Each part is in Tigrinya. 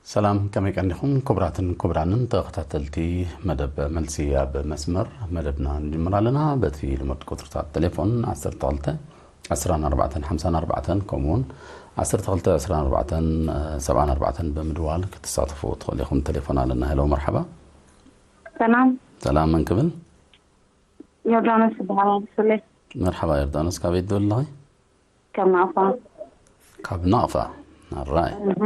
ሰላም፣ ከመይ ቀኒኹም ክቡራትን ክቡራንን ተኸታተልቲ መደብ መልሲ ኣብ መስመር? መደብና ንጅምር ኣለና። በቲ ልሙድ ቁጽርታት ቴሌፎን ዓሰርተ ክልተ ዕስራን ኣርባዕተን ሓምሳን ኣርባዕተን ከምኡውን ዓሰርተ ክልተ ዕስራን ኣርባዕተን ሰብዓን ኣርባዕተን ብምድዋል ክትሳተፉ ትኽእሉ ኢኹም። ቴሌፎን ኣለና። ሄሎ፣ መርሓባ። ሰላም። ሰላም፣ መን ክብል? ዮርዳኖስ ይበሃል፣ ስለ መርሓባ ዮርዳኖስ፣ ካበይ ትደውል ኣለኺ? ካብ ናቕፋ። ካብ ናቕፋ። ኣራይ። እህ።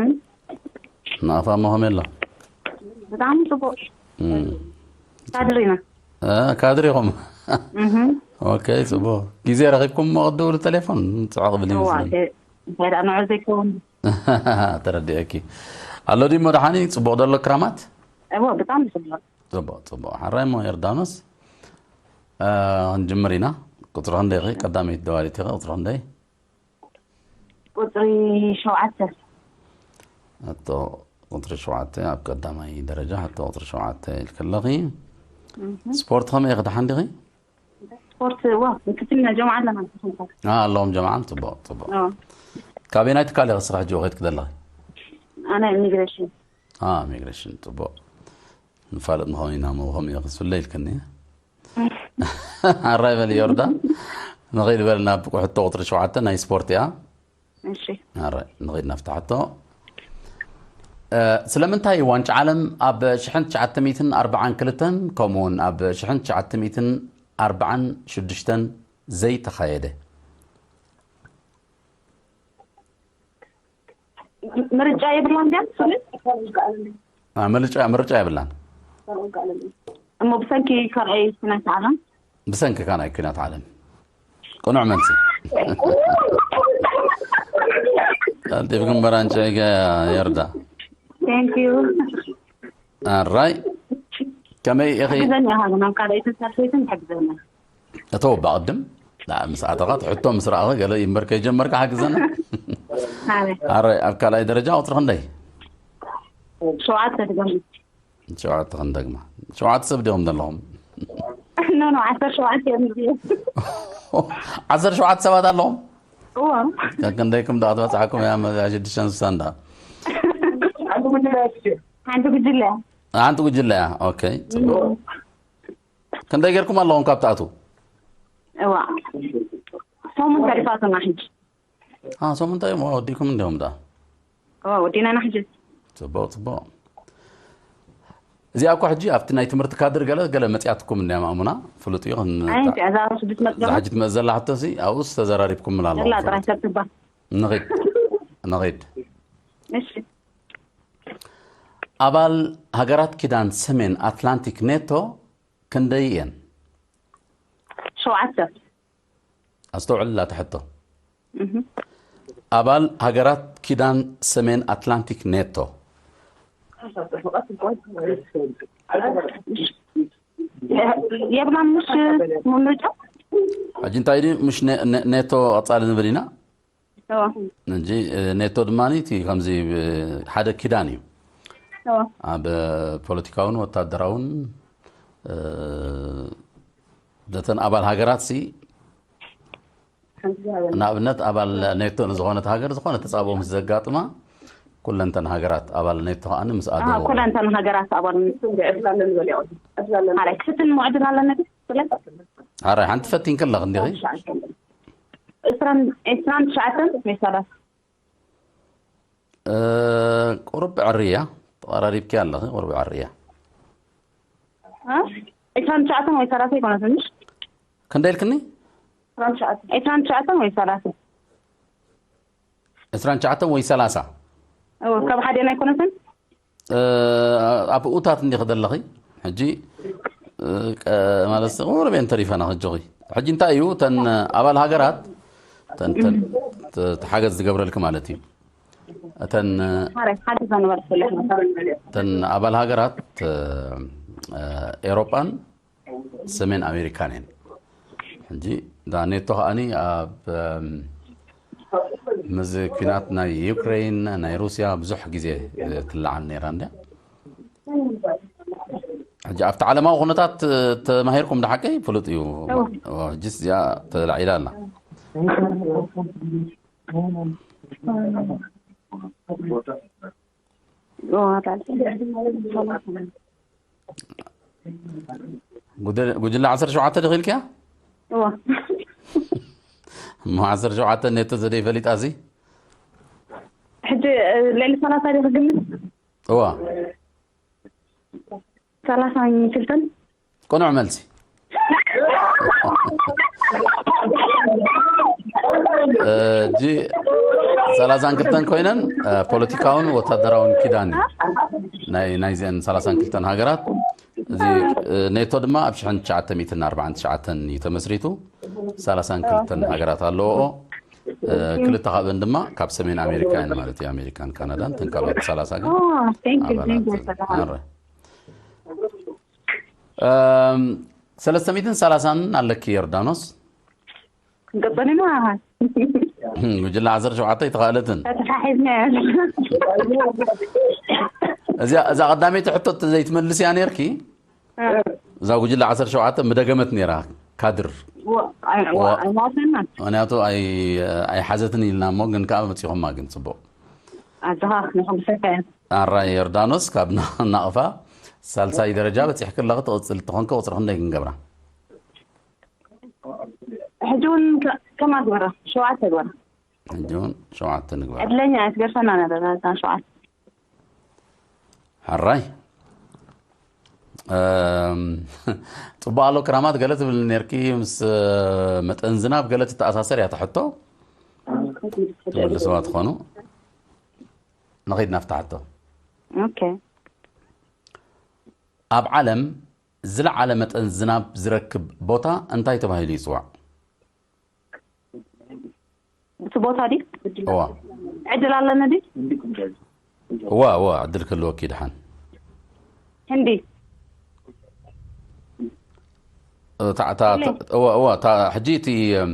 ናቕፋ እሞ ከመይ ኣሎ? ብጣዕሚ ጽቡቕ። እም። ካድር ኢና። እ፣ ካድር ኢኹም? እህ። ኦኬ፣ ጽቡቕ። ግዜ ረኺብኩም እሞ ክትድውሉ ቴሌፎን? ጽዕቕ ብል እዋ፣ ይመስለኒ። እንታይ ደኣ ንዑ ዘይከውን? ተረዲኤኪ። ኣሎ ድዩ እሞ ደሓን እዩ? ጽቡቕ ዶ ኣሎ ክራማት? እዎ፣ ብጣዕሚ ጽቡቕ። ጽቡቕ፣ ጽቡቕ። ሓራይ እሞ ዮርዳኖስ፣ እ፣ ክንጅምር ኢና። ቁጽሪ ክንደይ ኢኺ? ቀዳመይቲ ደዋሊት ኢኺ። ቁጽሪ ክንደይ? ቁጽሪ ሸውዓተ። ሕቶ ቁጽሪ ሸውዓተ ኣብ ቀዳማይ ደረጃ፣ ሕቶ ቁጽሪ ሸውዓተ ኢልኪ ኣለኺ። እህ። ስፖርት ከመይ ኢኺ? ደሓን ዲኺ? ስፖርት፣ ዋ፣ ንክትልና ጀምዓ ኣለና። አ፣ ኣለዎም ጀምዓ፣ ጽቡቕ፣ ጽቡቕ። ኦ። ካበየናይ ትካል ኢኺ ንስኺ ሕጂ ወኺድኪ ዘለኺ? ኣነ ኢሚግሬሽን። አ፣ ኢሚግሬሽን፣ ጽቡቕ። ንፋለጥ ምዃኑ ኢና፣ እሞ ከምኡ ኢኺ፣ ስለ ኢልክኒ። ኣራይ በሊ ዮርዳ። ንኸይድ በልና፣ ብቁ ሕቶ ቁጽሪ ሸውዓተ ናይ ስፖርት እያ። እሺ። ኣረ፣ ንኸይድ ናብታ ሕቶ። እ፣ ስለምንታይ ዋንጫ ዓለም ኣብ ሽሕን ትሽዓተ ሚእትን ኣርባዓን ክልተን ከምኡውን ኣብ ሽሕን ትሽዓተ ሚእትን ኣርባዓን ሽዱሽተን ዘይተኻየደ? ምርጫ የብላን ድያ? ስለ አ፣ ምርጫ፣ ምርጫ የብላን። እሞ ብሰንኪ ካልኣይ ኩናት ዓለም? ብሰንኪ ካልኣይ ኩናት ዓለም። ቅኑዕ መልሲ። ቀልጢፍኩም በራንጭ ገ-፣ የርዳ። Thank you። ኣራይ። ከመይ ኢኺ? ሕግዘኒ ኢኻ ግን ኣብ ካልኣይ ተሳተፊትን ሕግዘኒ። እቶ ባቕድም፣ ና፣ ምስ ኣተኻ ትሕቶ ምስ ረኣኸ ገለ እምበር ከይጀመርካ ሓግዘና። ኣረ። ኣረ፣ ኣብ ካልኣይ ደረጃ ቁጽሪ ክንደይ? ሸውዓተ ድገም። ሸውዓተ ክንደግማ። ሸውዓተ ሰብ ዲኹም ዘለኹም? ኖ፣ ኖ፣ ዓሰርተ ሸውዓተ እዮም ዝብሉ። ዓሰርተ ሸውዓተ ሰባት ኣለኹም? እዎ። ከክንደይኩም ደኣ ክትበጽሓኩም እያ፣ መ-፣ ሽዱሽተን ስሳን ደኣ? ሓንቲ ጉጅለ እያ። ሓንቲ ጉጅለ እያ። ኦኬ፣ ጽቡቕ። እም። ክንደይ ጌርኩም ኣለኹም ካብ ትኣትዉ? እዋ። ሰሙን ተሪፋትና ሕጂ። አ፣ ሰሙን እንታይ እዮም? ወዲኩም እንዲዮም ደኣ? እዋ፣ ወዲና ኢና ሕጂ። ጽቡቕ፣ ጽቡቕ። እዚኣ እኮ ሕጂ ኣብቲ ናይ ትምህርቲ ካድር ገለ፣ ገለ መጺኣትኩም እንድያ ማእሙና፣ ፍሉጥ እዩ። ክን-፣ ኣይ፣ እዛ ሕጂ ትመጽእ እዛ ዘላ? ሕጂ ትመጽእ ዘላ ሕቶሲ ኣብኡስ ተዘራሪብኩም ምላ ኣለኹም፣ ዘላ ጥራይ ፍሉጥ። ሰብ ትባ። ንኺድ፣ ንኺድ። እሺ። ኣባል ሃገራት ኪዳን ሰሜን ኣትላንቲክ ኔቶ ክንደይ እየን? ሸውዓተ። ኣስተውዕል እታ ሕቶ። እህ። ኣባል ሃገራት ኪዳን ሰሜን ኣትላንቲክ ኔቶ። የብላን ምሽ ምምርጫ? ሕጂ እንታይ ድዩ? ምሽ ነ-፣ ነ-፣ ኔቶ ቀጻሊ ንብል ኢና። እዎ። እንጂ፣ እ፣ ኔቶ ድማ እቲ ከምዚ፣ እ፣ ሓደ ኪዳን እዩ። እዎ። ኣብ ፖለቲካውን ወታደራውን፣ እ፣ ደተን ኣባል ሃገራት ሲ፣ ንኣብነት ኣባል ኔቶ ንዝኾነት ሃገር ዝኾነ ተጻብኦ ምስ ዘጋጥማ፣ ኩለንተን ሃገራት ኣባል ኔቶ ከኣ ምስ ኣዎ፣ ኣደው ኩለንተን ሃገራት ኣባል ኔቶ። ኣረ፣ ክፍትን ምዕድል ኣለና ድዩ? ስለ ኣረ፣ ሓንቲ ፈቲንኪ ኣለኺ እንዲኺ? ዕስራን፣ ዕስራን ትሽዓተን ወይ ሰላሳ? እ፣ ቁሩብ ዕሪ እያ። ተቐራሪብኪ ኣለኺ፣ ቁሩብ ዕሪ እያ። እ? ዕስራን ትሽዓተን ወይ ሰላሳ ይኮነትንሽ? ክንደይ ኢልክኒ? ዕስራን ትሽዓተን ወይ ሰላሳ? ዕስራን ትሽዓተን ወይ ሰላሳ? እዎ፣ ካብ ሓደ ናይ ኮነትን? እ፣ ኣብ ኡታት እንዲኺ ዘለኺ፣ ሕጂ፣ እ፣ ቀ-፣ ማለት ቁሩብ እየን ተሪፈና ከጆኺ። ሕጂ እንታይ እዩ፣ እተን ኣባል ሃገራት፣ እተን፣ እተን፣ ተ-፣ ተሓገዝ ዝገብረልኪ ማለት እዩ። እተን፣ እ፣ ማረይ፣ ሓደ ዘንበር ስለ እተን ኣባል ሃገራት፣ እ፣ እ፣ ኤውሮጳን ሰሜን ኣሜሪካን እየን። ሕጂ፣ እዛ ኔቶ ከኣኒ ኣብ፣ እም፣ ምስዚ ኲናት ናይ ዩክሬን፣ ናይ ሩስያ ብዙሕ ግዜ፣ እ፣ ትለዓል ነይራ እንድያ። ሕጂ፣ ኣብቲ ዓለማዊ ኩነታት፣ እ፣ ተማሂርኩም ዶ ሓቀይ? ፍሉጥ እዩ። እዎ። እዎ፣ ሕጂስ እዚኣ ተላዒላ ኣላ። እም። እዋ፣ ላዕሊ ሰላሳ። ጉደ- ጉጅለ ዓሰርተ ሸውዓተ ዲኺ ኢልክያ? እዋ። እሞ ዓሰርተ ሸውዓተ ኔቶ ዘደይ ፈሊጣ እዚ? ሕጂ፣ እ፣ ልዕሊ ሰላሳ ዲኺ ግምት? እዋ። ሰላሳን ክልተን። ቅኑዕ መልሲ። እ፣ እጂ ሰላሳን ክልተን ኮይነን፣ እ፣ ፖለቲካውን ወታደራውን ኪዳን እዩ። ናይ፣ ናይዚአን ሰላሳን ክልተን ሃገራት። እዚ፣ እ፣ ኔቶ ድማ ኣብ ሽሕን ትሽዓተ ሚእትን ኣርባዓን ትሽዓተን እዩ ተመስሪቱ። ሰላሳን ክልተን ሃገራት ኣለዎ። እ፣ ክልተ ካብአን ድማ ካብ ሰሜን ኣሜሪካ እየን ማለት እዩ። ኣሜሪካን ካናዳን፣ እተን ካልኦት ሰላሳ ግን ኦ፣ thank you፣ thank you፣ ኣባላት። ሰላም። ኣረ። እም፣ ሰለስተ ሚእትን ሰላሳን ኣለኪ ዮርዳኖስ። ክንቀጽል ኢና። ጉጅለ ዓሰርተ ሸውዓተ ኣይተኻእለትን። ተተሓሒዝና። እዚኣ፣ እዛ ቀዳመይቲ ሕቶ ዘይትመልስ እያ ነርኪ። እ። እዛ ጉጅለ ዓሰርተ ሸውዓተ ምደገመት ነራ ካድር። ዋ-፣ ኣይ-፣ ዋ-፣ ዋ-፣ ኣይዋሰናን። ምክንያቱ ኣይ-፣ ኣይሓዘትን ኢልና እሞ፣ ግን ከዓ መጺኹማ ግን ጽቡቕ። ኣጆኻ፣ ንኹምሰካ እያ። ኣራይ ዮርዳኖስ ካብ ና-፣ ናቕፋ ሳልሳይ ደረጃ በጺሕኪ ኣለኺ። ትቕጽል ተኾንኪ ቁጽሪ ክንደይ ክንገብራ? ሕጂ እውን ከ-፣ ከማ ግበራ፣ ሸውዓተ ግበራ። ሕጂ እውን ሸውዓተ ንግበራ። ዕድለኛ እያ፣ ትገርፈና ነበራ፣ እታ ሸውዓተ። ሕራይ። እም፣ ጽቡቕ ኣሎ ክራማት ገለ ትብል ነርኪ፣ ምስ፣ እ፣ መጠን ዝናብ ገለ ትተኣሳሰር እያ እታ ሕቶ። ትምልስዋ ትኾኑ። ንኸይድ ናብታ ሕቶ። ኦኬ። ኣብ ዓለም ዝለዓለ መጠን ዝናብ ዝረክብ ቦታ እንታይ ተባሂሉ ይጽዋዕ? እቲ ቦታ ድዩ? እዋ። ዕድል ኣለኒ ድዩ? እዋ፣ እዋ፣ ዕድል ክህልወኪ ድሓን። ህንዲ። እታ፣ እታ፣ እለ። እዋ፣ እዋ፣ እታ፣ ሕጂ እቲ፣ እም፣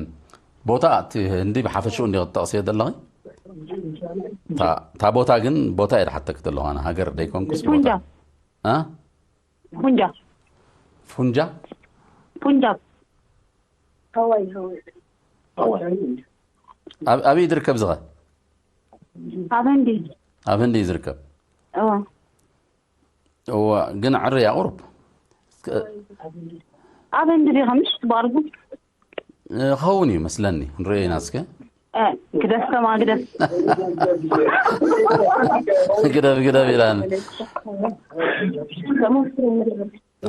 ቦታ እቲ ህንዲ ብሓፈሽኡ እንዲ ክትጠቕስዮ ዘለኺ? እታ፣ እታ ቦታ ግን ቦታ እየ ድሓተክ ዘለኹ ኣነ፣ ሃገር ደይኮንኩስ ቦታ። ፑንጃብ። አ? ፑንጃብ። ፉንጃ? ፑንጃብ። ሃዋይ፣ ሃዋይ። ኣብ-፣ ኣበይ ዝርከብ ዝኸ? ኣብ ህንዲ። ኣብ ህንዲ እዩ ዝርከብ? እዋ። እዋ፣ ግን ዕርያ ቁሩብ። እስከ ኣብ ህንዲ ዲኻ ምሽ ትባርጉ? እ፣ ክኸውን እዩ መስለኒ። ንርእዮ ኢና እስከ። እ፣ ግደፍ ከማ ግደፍ። ግደፍ፣ ግደፍ ኢላኒ።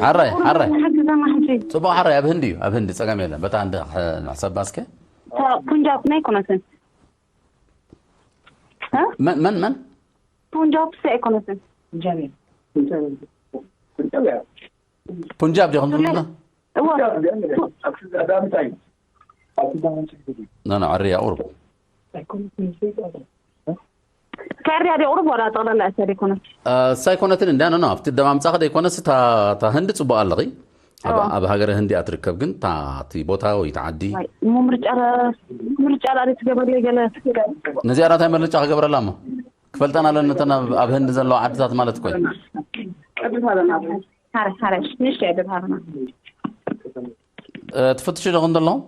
ሓራይ፣ ሓራይ። ሓግዘና ሕጂ። ጽቡቕ ሓራይ፣ ኣብ ህንዲ እዩ፣ ኣብ ህንዲ ጸገም የለን። በታ እንደ ሕ-፣ ንሕሰባ እስከ። እታ ፑንጃብ ናይ ኮነትን። እ? መን፣ መን፣ መን? ፑንጃብ ሲ ኣይኮነትን። ፑንጃብ ዲኹም ትብሉና? እዋ። ኖ፣ ኖ፣ ዕርያ ቁሩብ። ከርያ ዲ ቁሩብ ዋላ ጠቕላላ እሳ ዲ ኮነት? እ፣ እሳ ኣይኮነትን እንድያ፣ ኖ፣ ኖ፣ ኣብቲ ደማምጻኸ ደይኮነስ እታ፣ እታ ህንዲ ጽቡቕ ኣለኺ። ኣብ፣ እዋ። ኣብ ሃገረ ህንዲ እያ ትርከብ፣ ግን እታ፣ እቲ ቦታ ወይ እታ ዓዲ። ዋይ፣ እሞ ምርጫ ረ-፣ ምርጫ ላ ትገበርለይ ገለ። ነዚኣ ራታይ ምርጫ ክገብረላ እሞ? ክፈልጠን ኣለኒ እተን ኣብ፣ ኣብ ህንዲ ዘለዋ ዓድታት ማለት እኮ እዩ። ቅድም ሃለና። ሓረ፣ ሓረ፣ ንእሽተይ ዕድል ሃለና። እ፣ ትፍትሹ ዶ ክንደለኹም?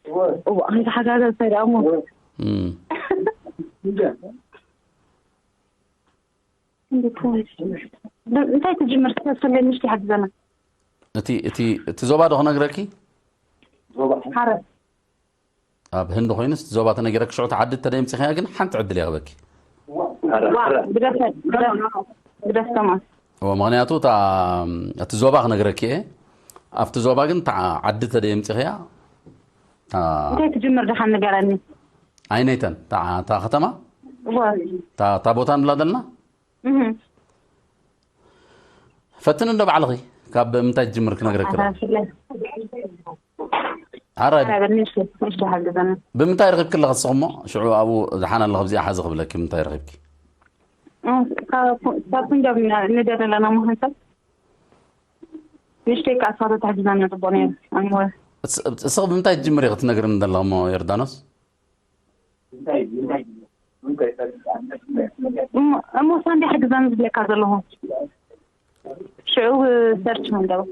እዋ፣ ኣይተሓጋገዝካይ ደኣ እሞ። እም። እንዴት ሆነሽ? ብ-፣ እንታይ ትጅምር? ስለስለ ንእሽተይ ሓግዘና። እቲ፣ እቲ፣ እቲ ዞባ ዶ ክነግረኪ? ሓረ። ኣብ ህንዲ ኮይኑስ እቲ ዞባ ተነጊረኪ፣ ሽዑ እቲ ዓዲ ተደምፂኽያ ግን ሓንቲ ዕድል እየ ክበኪ። ዋ፣ ግደፈ፣ ግደፈ፣ ግደፍ ከማን። እዎ፣ ምኽንያቱ እታ፣ እቲ ዞባ ክነግረኪ እየ። ኣብቲ ዞባ ግን እታ ዓዲ ተደምፂኽያ፣ እታ እንታይ ትጅምር ደሓን ንገረኒ። ኣይነይተን፣ እታ፣ እታ ከተማ? እዎ። እታ፣ እታ ቦታ ንብላ ዘለና? እህ። ፈትን እንዶ ባዕልኺ፣ ካብ ምንታይ ትጅምር ክነግረኪ ኣለኹ። ኣረ፣ ብለይ። ሓራይ። ኣረ፣ በል፣ ንእሽተይ፣ ንእሽተይ ሓግዘና። ብምንታይ ረኺብኪ ኣለኺ ንስኺ እሞ? ሽዑ ኣብኡ ዝሓን ኣለኺ፣ ኣብዚኣ ሓዚ ክብለኪ፣ ብምንታይ ረኺብኪ? እ፣ ካብ ፑ-፣ ካብ ፑንጃብ ኢና ንደሊ ኣለና፣ እሞ ሓንሳብ ንእሽተይ ከኣ እሳ ተትሕግዘና ጽቡቕ ነይሩ። ኣንወ። እስ-፣ እስኺ ብምንታይ ትጅምሪ ክትነግርኒ ዘለኺ እሞ፣ ዮርዳኖስ? እሞ፣ እሞ ሳንዲ ሓግዛኒ ዝብለካ ዘለኹ። ሽዑ ሰርች መንደው።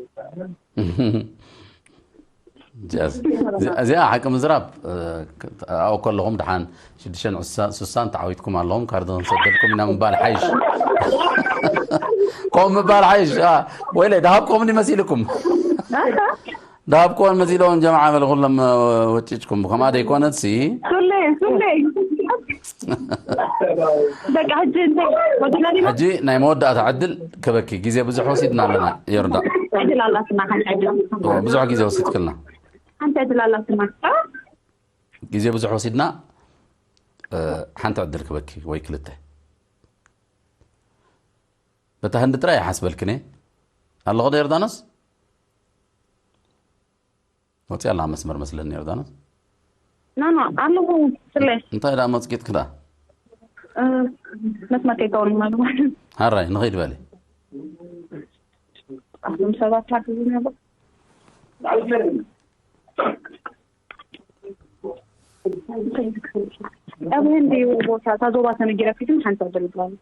እዚኣ ሓቂ ምዝራብ ኣብኡ ከለኹም ድሓን ሽዱሽተ ሱሳን ተዓዊትኩም ኣለኹም፣ ካርድ ክንሰደልኩም ኢና ምባል ሓይሽ። ከምኡ ምባል ሓይሽ። ወይለ ድሃብኩም እንዲ መሲልኩም፣ ድሃብኩም መሲሎም ጀማዓ በለ ኩሎም ወጭጭኩም። ከምኣ ደይኮነትሲ ሱሌ ሱሌ በቃ ሕጂ እንታይ ወዲና ዲና ሕጂ ናይ መወዳእታ ዕድል ክበኪ። ግዜ ብዙሕ ወሲድና ኣለና። የርዳ ዕድል ኣላትና ሓንቲ ዕድል ብዙሕ ግዜ ወሲድክልና። ሓንቲ ዕድል ኣላትና ግዜ ብዙሕ ወሲድና። ሓንቲ ዕድል ክበኪ ወይ ክልተ። በታ ህንዲ ጥራይ ይሓስበልክን እየ። ኣለኹ ዶ ዮርዳኖስ? ወፂኣ ኣላ መስመር መስለኒ ዮርዳኖስ። ናና ኣለኹ ስለ እንታይ ደኣ መፅቂጥክ ደኣ? መስመር ከይከውን ማለት ሃራይ ንኸይድ በሊ። ኣኹም ሰባት ሓግዙ ነበር ኣብ ህንዲ ቦታ እታ ዞባ ተነጊረኪ ግን ሓንቲ ኣገልግላሉ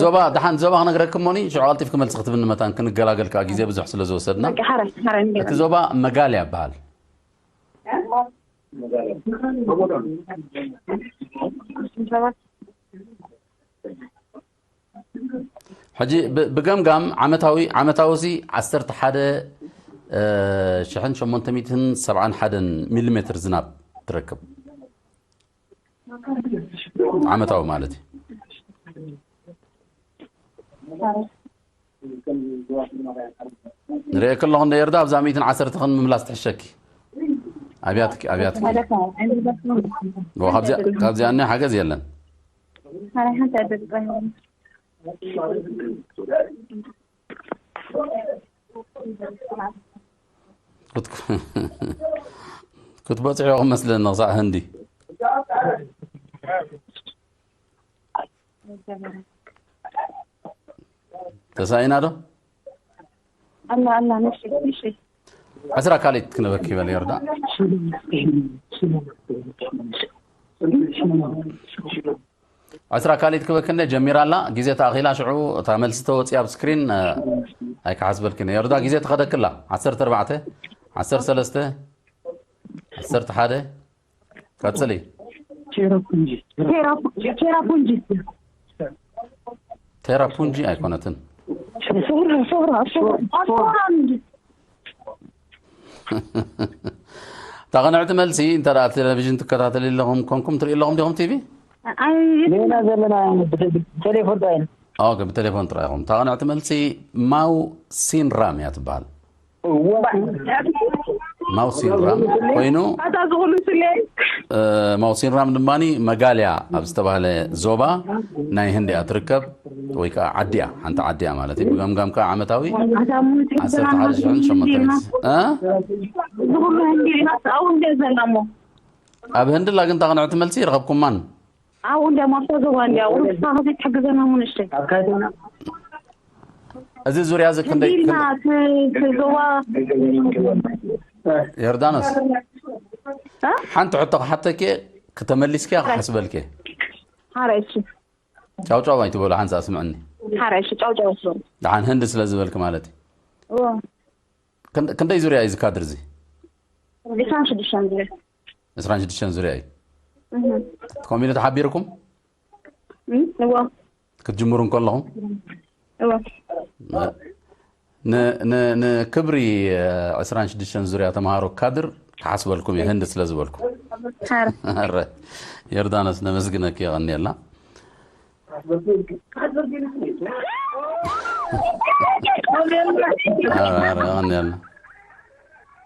ዞባ ደሓን ዞባ ክነግረክም ሞኒ ሽዑ ቀልጢፍ ክመልስ ክትብኒ መታን ክንገላገል ከዓ ግዜ ብዙሕ ስለ ዝወሰድና በቃ ሓራይ ሓራይ ንገር እቲ ዞባ መጋልያ ይበሃል። ሰባት ሕጂ ብ- ብገምጋም ዓመታዊ ዓመታዊ ሲ ዓሰርተ ሓደ ሽሕን ሸሞንተ ሚእትን ሰብዓን ሓደን ሚሊ ሜትር ዝናብ ትረክብ። ዓመታዊ ማለት እዩ። ንሪኤ ከለኹ እንደ የርዳ ኣብዛ ሚእትን ዓሰርተ ኽን ምምላስ ትሕሸኪ። ኣብያትኪ ኣብያትኪ ካብዚኣ እኒኣ ሓገዝ የለን። ክትበፅሑ ኢኹም መስለኒ ክሳዕ ህንዲ። ተሳኢና ዶ? ኣላ ኣላ ነሽ ነሽ ዕስራ ካልኢት ክነበኪ ይበል ዮርዳ። ዕስራ ካልኢት ክበክነ ጀሚራ ኣላ። ግዜ ተኣኺላ ሽዑ እታ መልሲ ተወፂኣ ኣብ ስክሪን ኣይክሓስበልክን። ዮርዳ ግዜ ተኸደክላ። ዓሰርተ ኣርባዕተ፣ ዓሰርተ ሰለስተ፣ ዓሰርተ ሓደ ቀፅሊ። ቴራፑንጂ ቴራፑንጂ ኣይኮነትን። ሶራ ሶራ ሶራ እታ ቅንዕቲ መልሲ እንተ ደኣ ቴሌቪዥን ትከታተሊ ኣለኹም ኮንኩም ትርኢ ኣለኹም ዲኹም ቲቪ? ሌላ ዘለና ቴሌፎን ጥራይ ኦኬ ብቴሌፎን ጥራይ ኢኹም። እታ ቅንዕቲ መልሲ ማው ሲንራም እያ ትበሃል። ማው ሲንራም ኮይኑ ኣታ ዝኹሉ ስለ ማው ሲንራም ድማ መጋልያ ኣብ ዝተባህለ ዞባ ናይ ህንድ እያ ትርከብ ወይ ከዓ ዓዲ እያ ሓንቲ ዓዲ እያ ማለት እዩ። ብገምጋም ከዓ ዓመታዊ ዓሰርተ ሓደ ሽሕን ሸሞንተ ሚእቲ ዝኹሉ ህንዲ ኢና ኣብኡ እንደ ዘላ እሞ ኣብ ህንዲ ላ ግን እታ ቅንዕቲ መልሲ ይረኸብኩማን ኣብኡ እንደ ማርታ ዞባ እንደ ኣብኡ ንስኻ ከዚ ትሕግዘና እሞ ንእሽተይ እዚ ዙርያ እዚ ክንደይ ኢልና እቲ ዞባ ዮርዳኖስ ሓንቲ ሕቶ ክሓተኪ ክተመሊስኪያ ክሓስበልኪ ሓረ እሺ ጫው ጫው ኣይትበሉ ሓንሳ ስምዕኒ ሓረ እሺ ጫው ጫው ስበሉ ደሓን ህንዲ ስለ ዝበልክ ማለት እዩ እዎ ክንደ- ክንደይ ዙርያ እዩ ዝካድር እዚ ዒስራን ሽዱሽተን ዙርያ ዕስራን ሽዱሽተን ዙርያ እዩ እህ ከምኡ ኢሉ ተሓቢርኩም እም እዎ ክትጅምሩ እንከለኹም እዎ ን- ን- ንክብሪ ዕስራን ሽዱሽተን ዙርያ ተምሃሮ ካድር ክሓስበልኩም እየ ህንዲ ስለ ዝበልኩም ሓረ ኧረ ዮርዳኖስ ነመስግነኪ የቐንየልና ኧረ የቐንየልና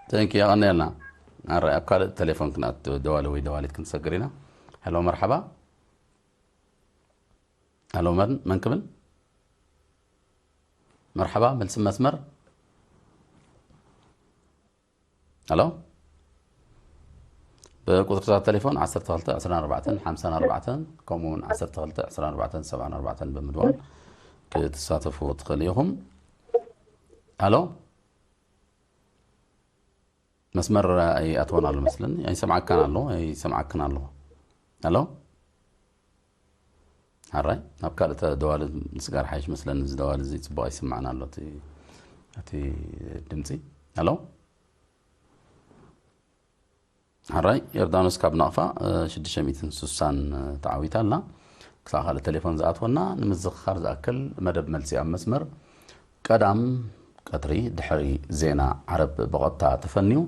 ተንኪ የቐንየልና ኧረ ኣብ ካልእ ቴሌፎን ክንኣት ደዋሊ ወይ ደዋሊት ክንሰግር ኢና ሄሎ መርሓባ ሄሎ መን መን ክብል መርሓባ መልሲ መስመር ሄሎ ብቁፅርታት ቴሌፎን ዓሰርተ ክልተ ዕስራን ኣርባዕተን ሓምሳን ኣርባዕተን ከምኡ እውን ዓሰርተ ክልተ ዕስራን ኣርባዕተን ሰብዓን ኣርባዕተን ብምድዋል ክትሳተፉ ትኽእሉ ኢኹም ሄሎ መስመር ኣይኣትወን ኣሎ መስለኒ ኣይሰምዓካን ኣሎ ኣይሰምዓክን ኣለኹ ሄሎ ሓራይ ናብ ካልእ ደዋሊ ምስጋር ሓይሽ መስለኒ እዚ ደዋሊ እዚ ፅቡቅ ኣይስማዕን ኣሎ እቲ እቲ ድምፂ ሄሎ ሕራይ ዮርዳኖስ ካብ ናቕፋ ሽዱሽተ ሚእትን ስሳን ተዓዊታ ኣላ። ክሳብ ካልእ ቴሌፎን ዝኣትወና ንምዝኽኻር ዝኣክል መደብ መልሲ ኣብ መስመር ቀዳም ቀትሪ ድሕሪ ዜና ዓረብ ብቐጥታ ተፈንዩ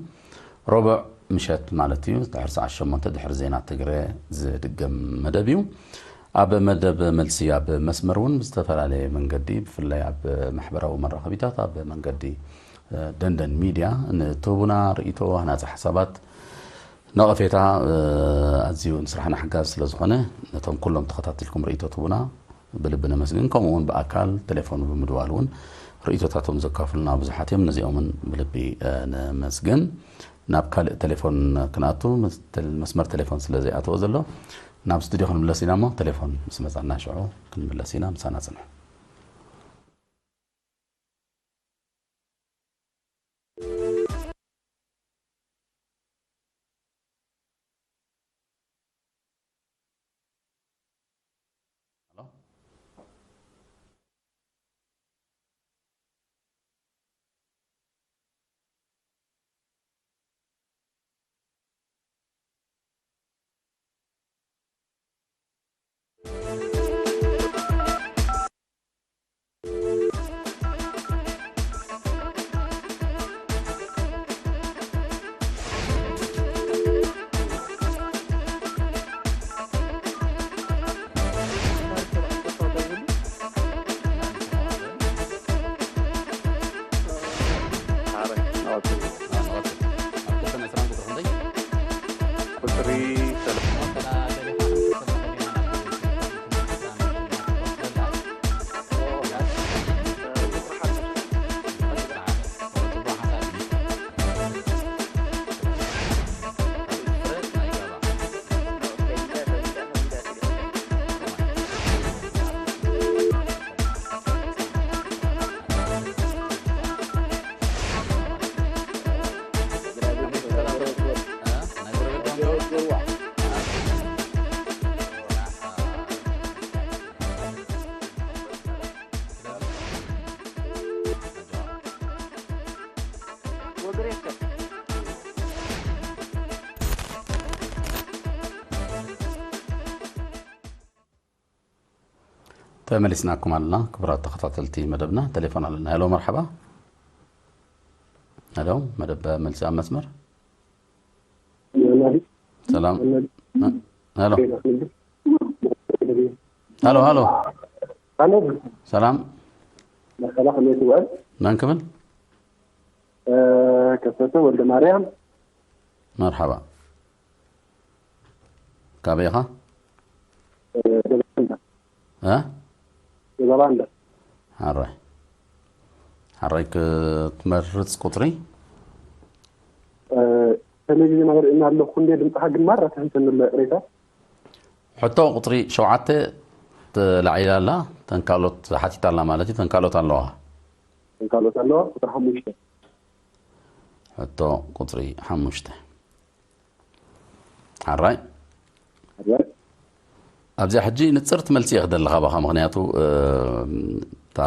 ረቡዕ ምሸት ማለት እዩ ድሕሪ ሰዓት ሸሞንተ ድሕሪ ዜና ትግረ ዝድገም መደብ እዩ። ኣብ መደብ መልሲ ኣብ መስመር እውን ብዝተፈላለየ መንገዲ ብፍላይ ኣብ ማሕበራዊ መራኸቢታት ኣብ መንገዲ ደንደን ሚድያ ንትህቡና ርእይቶ ሃናፂ ሓሳባት ነቐፌታ ኣዝዩ ንስራሕና ሓጋዚ ስለ ዝኾነ ነቶም ኩሎም ተኸታቲልኩም ርእይቶ ትቡና ብልቢ ነመስግን። ከምኡ እውን ብኣካል ቴሌፎን ብምድዋል እውን ርእይቶታቶም ዘካፍሉና ብዙሓት እዮም። ነዚኦምን ብልቢ ነመስግን። ናብ ካልእ ቴሌፎን ክንኣቱ መስመር ቴሌፎን ስለ ዘይኣተወ ዘሎ ናብ ስቱዲዮ ክንምለስ ኢና እሞ ቴሌፎን ምስ መፃና ሽዑ ክንምለስ ኢና። ምሳና ፅንሑ። ተመሊስናኩም ኣለና ክቡራት ተኸታተልቲ መደብና። ቴሌፎን ኣለና። ሄሎ፣ መርሓባ። ሄሎ፣ መደብ መልሲ ኣብ መስመር። ሰላም። ሄሎ፣ ሄሎ፣ ሄሎ። ሰላም። መርሓባ፣ ከመይ ትውዕል? መን ክብል? ከሰተ ወልደ ማርያም። መርሓባ። ካበይ ኢኻ? እ፣ ደብረ ባንዳ። እ? ደብረ ባንዳ። ሓራይ። ሓራይ ክትመርጽ ቁጽሪ? እ፣ ቴሌቪዥን ኣርእየና ኣለኹ እንዴ፣ ድምፅኻ ግን ማራ ትሕንሰኒ ኣሎ፣ ይቕሬታ። ሕቶ ቁጽሪ ሸውዓተ ተላዒላ ኣላ፣ ተን ካልኦት ሓቲታ ኣላ ማለት እዩ፣ ተን ካልኦት ኣለዋ። ተን ካልኦት ኣለዋ፣ ቁጽሪ ሓሙሽተ። ሕቶ ቁጽሪ ሓሙሽተ። ሓራይ። ሓራይ። ኣብዚኣ ሕጂ ንጽርቲ መልሲ እየ ክደሊ ካባኻ፣ ምኽንያቱ፣ እ፣ እታ፣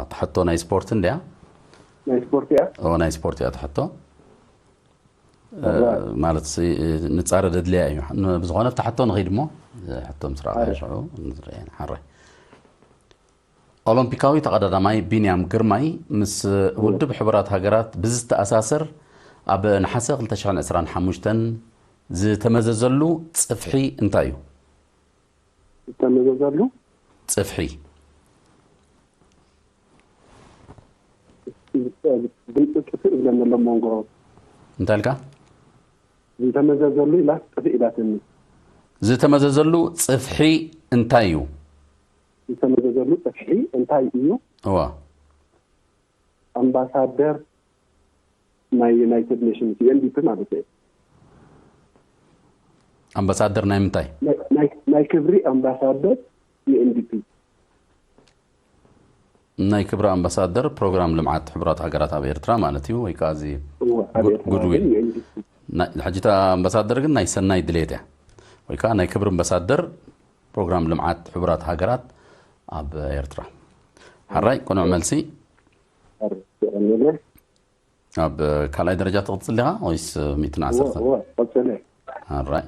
እታ ሕቶ ናይ ስፖርት እንድያ። ናይ ስፖርት እያ? ኦ፣ ናይ ስፖርት እያ እታ ሕቶ። እ፣ ሓራይ። ማለት ሲ፣ ንጻረ ደድልያ እዩ። ን-፣ ብዝኾነ ኣብታ ሕቶ ንኸይድ እሞ፣ እ፣ ሕቶ ምስ ረኣኻዮ ሓራይ። ሽዑ ንዝርአ ኢና። ሓራይ። ኦሎምፒካዊ ተቐዳዳማይ ቢንያም ግርማይ ምስ ውድብ ሕቡራት ሃገራት ብዝተኣሳሰር ኣብ ነሓሰ ክልተ ሽሕን ዕስራን ሓሙሽተን ዝተመዘዘሉ ጽፍሒ እንታይ እዩ? ዝተመዘዘሉ? ጽፍሒ። ድምፂ ጥፍእ ይብለኒ ኣሎ መንጎ። እንታይ ኢልካ? ዝተመዘዘሉ ኢላ ጥፍእ ኢላትኒ። ዝተመዘዘሉ ጽፍሒ እንታይ እዩ? ዝተመዘዘሉ ጽፍሒ እንታይ እዩ? እዋ። ኣምባሳደር ናይ ዩናይትድ ኔሽንስ፣ ዩ ኤን ዲ ፒ ማለት እዩ። ኣምባሳደር ናይ ምንታይ? ናይ፣ ናይ፣ ናይ ክብሪ ኣምባሳደር ዩ ኤን ዲ ፒ። ናይ ክብሪ ኣምባሳደር ፕሮግራም ልምዓት ሕቡራት ሃገራት ኣብ ኤርትራ ማለት እዩ፣ ወይ ከዓ እዚ እወ፣ ኣብ ጉድ-፣ ኤርትራ ጉድዊል። ግን ዩ ኤን ዲ ፒ። ናይ፣ ሕጂ እታ ኣምባሳደር ግን ናይ ሰናይ ድሌት እያ፣ ወይ ከዓ ናይ ክብሪ ኣምባሳደር ፕሮግራም ልምዓት ሕቡራት ሃገራት ኣብ ኤርትራ። ሓራይ፣ ቅኑዕ መልሲ። ኣብ፣ የቐንየለይ። ኣብ ካልኣይ ደረጃ ትቕጽል ዲኻ ወይስ ሚእትን ዓሰርተን? እወ፣ እወ፣ ቀጽለ። ኣራይ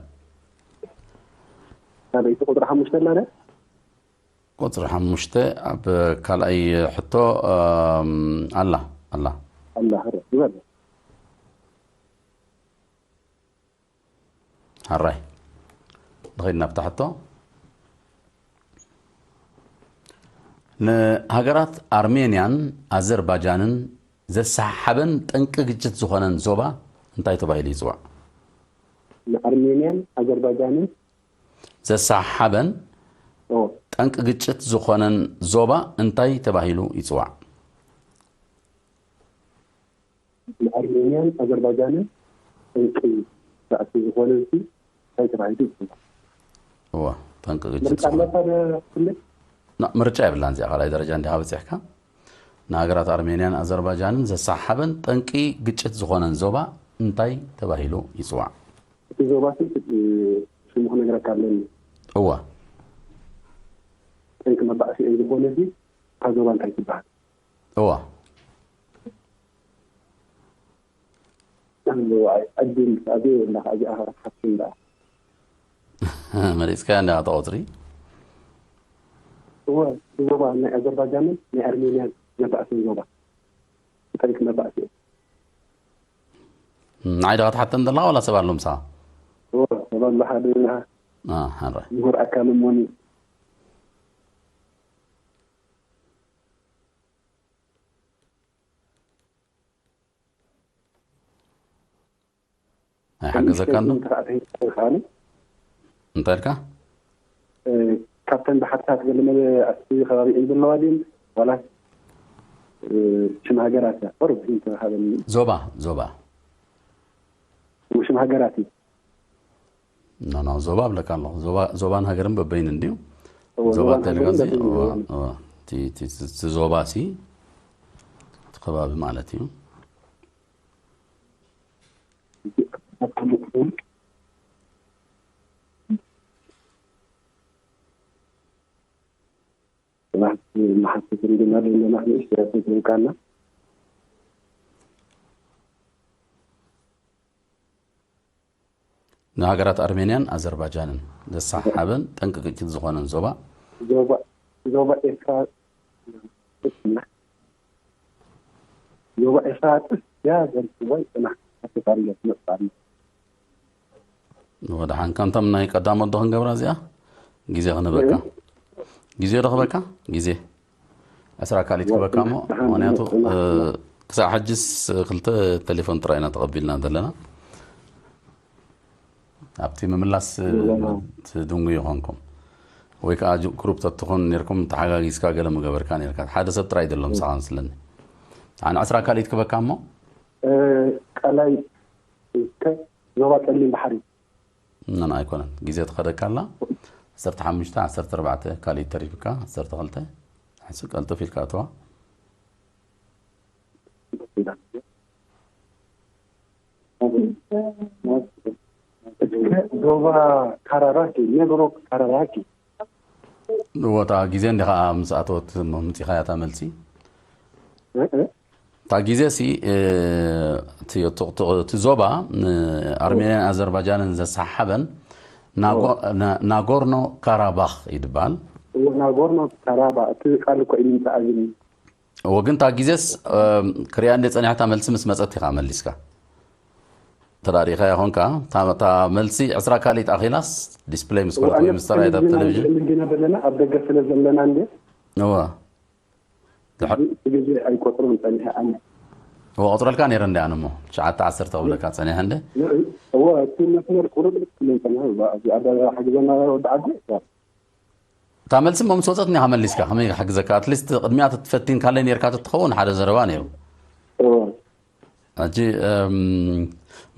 ካልኣይቲ ቁፅሪ ሓሙሽተ ኣላ ደ ቁፅሪ ሓሙሽተ ኣብ ካልኣይ ሕቶ ኣም፣ ኣላ ኣላ ኣላ ረ ዝበለ ኣራይ ንኸይድ ናብታ ሕቶ ንሃገራት ኣርሜንያን ኣዘርባጃንን ዘሰሓሓበን ጠንቂ ግጭት ዝኾነን ዞባ እንታይ ተባሂሉ ይፅዋዕ? ንኣርሜንያን ኣዘርባጃንን ዘሰሓሓበን ኦ፣ ጠንቂ ግጭት ዝኾነን ዞባ እንታይ ተባሂሉ ይፅዋዕ? ንኣርሜንያን ኣዘርባጃንን ጠንቂ ራእሲ ዝኾነ እዚ እንታይ ተባሂሉ ይፅዋዕ? እዋ ጠንቂ ግጭት ምርጫ ዝኾነ ኣለካ ዶ ክልል? ና- ምርጫ የብላን እዚኣ ካልኣይ ደረጃ እንዲኻ በፂሕካ ንሃገራት ኣርሜንያን ኣዘርባጃንን ዘሰሓሓበን ጠንቂ ግጭት ዝኾነን ዞባ እንታይ ተባሂሉ ይፅዋዕ? እቲ ዞባ ስም ሽሙ ክነግረካ ኣለኒ። እዋ ጠንቂ መባእሲኦም ዝኾነ እዚ እታ ዞባ እንታይ ትበሃል? እዋ ኣይ ዕድል ኣብየ ኣለካ እዚኣ ሓፍሽም ደኣ መሪፅካያ እንዳ ተቆፅሪ እወ እቲ ዞባ ናይ ኣዘርባጃንን ናይ ኣርሜንያን መባእሲ ዞባ ጠንቂ መባእሲ እዮም። ንዓይ ዶ ክትሓተን ዘለካ ዋላ ሰብ ኣሎ ምሳኻ? እወ ሰብ ኣሎ ሓደ አ፣ ሓራይ ምሁር ኣካል እሞኒ ኣይሓገዘካን ዶ? ተኸኣለ እንታይ ኢልካ? ካብተን ብሓድታት ገለ መለ ኣብቲ ከባቢ እየን ዘለዋ ድን ዋላ ሽም ሃገራት እያ ቁሩብ ዝተባሃበኒ ዞባ ዞባ ሽም ሃገራት እዩ ኖ ኖ ዞባ እብለካ ኣለኹ ዞባ ዞባን ሃገርን በበይን እንድዩ እዎ፣ ዞባ ዞባን ተልካ ሃገርን ሲ በበይን እዎ፣ እዮም። እዎ። እቲ- እቲ- እቲ ዞባ ሲ እቲ ከባቢ ማለት እዩ መሓትት እንድና ዘለና ንእሽተያት ንትንካና ንሃገራት ኣርሜንያን ኣዘርባጃንን ዘሰሓሓበን ጠንቂ ግጭት ዝኾነን ዞባ ዞባ ዞባ ኤፍራጥስ ዞባ ኤፍራጥስ ያ ዘንትዋይ ጽናሕ ኣተታሪያ ትመጽእ ኣለ ወድሓን ከምቶም ናይ ቀዳሞት ዶ ክንገብራ እዚኣ ግዜ ክንበካ ግዜ ዶ ክበካ ግዜ ዕስራ ካሊት ክበካ እሞ ምኽንያቱ እ፣ ክሳብ ሕጅስ ክልተ ቴሌፎን ጥራይ ኢና ተቐቢልና ዘለና ኣብቲ ምምላስ እ፣ ትድንጉ ይኾንኩም ወይ ከዓ ጅ- ግሩፕ ተትኾን ነርኩም ተሓጋጊዝካ ገለ ምገበርካ ነርካ ሓደ ሰብ ጥራይ ዘሎ ምሳኻ መስለኒ ኣነ ዕስራ ካሊት ክበካ እሞ ቃላይ እስከ ዞባ ጸሊም ባሕሪ ኖ ኣይኮነን ግዜ ትኸደካ ኣላ ዓሰርተ ሓሙሽተ ዓሰርተ ኣርባዕተ ካልእ ተሪፍካ ዓሰርተ ክልተ ሕዚ ቀልጥፍ ኢልካ እተዋ እስከ ዞባ ካራራኪ ኔግሮ ካራራኪ እወ እታ ግዜ እንዲኻ ምስ ኣተወት ምምፂኻያ እታ መልሲ እታ ግዜ ሲ እቲ ዞባ ኣርሜንያን ኣዘርባጃንን ዘሰሓሓበን ናጎርኖ ካራባኽ ይድበሃል ናጎርኖ ካራባ እቲ ቃል እኮ እዩ ምምፃእ ዝኒ እወ ግን እታ ግዜስ ክሪኣ እንደ ፀኒሓ እታ መልሲ ምስ መፀት ኢኻ መሊስካ ተዳሪኻ ይኾንካ እታ መልሲ ዕስራ ካልኢት ኣኺላስ ዲስፕለይ ምስ ኮነት ወይ ምስ ተራእየት ኣብ ቴሌቪዥን ዘለና ኣብ ደገ ስለ ዘለና እንደ እወ ግዜ ኣይቆጥሮን ፀኒሐ ኣነ እወ ቆፅረልካ ነይረ እንደ ኣነ እሞ ትሽዓተ ዓሰርተ ክብለካ ፀኒሐ እንደ እወ እቲ መስመር ቁርጥርጥ ክብል ፀኒሐ ኣብዚ ኣዳጋ ሓግዘና ወዲ ዓዲ እታ መልሲ እሞ ምስ ወፀት እኒኻ መሊስካ ከመይ ክሕግዘካ ኣትሊስት ቅድሚያ ተትፈቲንካለይ ነርካ ተትኸውን ሓደ ዘረባ ነይሩ እወ ሕጂ እም፣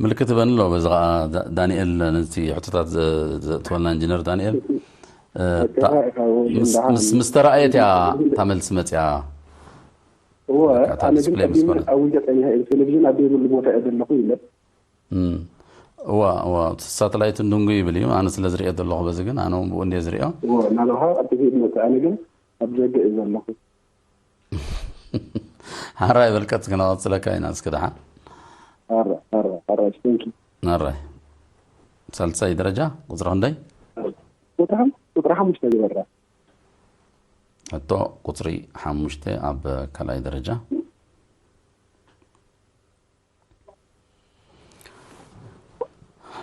ምልክት ህበኒ ኣሎ በዚ ከዓ ዳ- ዳንኤል ነቲ ሕቶታት ዘ- ዘእትወልና ኢንጂነር ዳንኤል እ፣ እታ- ምስ- ምስ- ምስ ተረኣየት እያ እታ መልሲ መፅያ እወ በቃ፣ እታ ኣነ ግን ዲስፕሌይ ምስ ቀዲመ ኮነት። ኣውጀ ፀኒሐ እየ ቴሌቪዥን ኣብ ዘይብሉ ቦታ እየ ዘለኹ ኢለ እም፣ እዋ እዋ እቲ ሳተላይት እንድንጉ ይብል እዩ ኣነ ስለ ዝሪኦ ዘለኹ በዚ ግን ኣነ እውን ብኡ እንደ ዝሪኦ እወ ናባኻ ኣብቲ ፊት መፅእ ኣነ ግን ኣብ ደገ እየ ዘለኹ ሓራይ በልቀት ክነቐፅለካ ኢና እስኪ ደሓን ኣረ ኣረ ኣረ ስንኪ ኣራይ ሳልሳይ ደረጃ ቁጽሪ ክንደይ? ቁጥሪ ሓም-፣ ቁጥሪ ሓሙሽተ ዝበራ። ሕቶ ቁጽሪ ሓሙሽተ ኣብ ካልኣይ ደረጃ።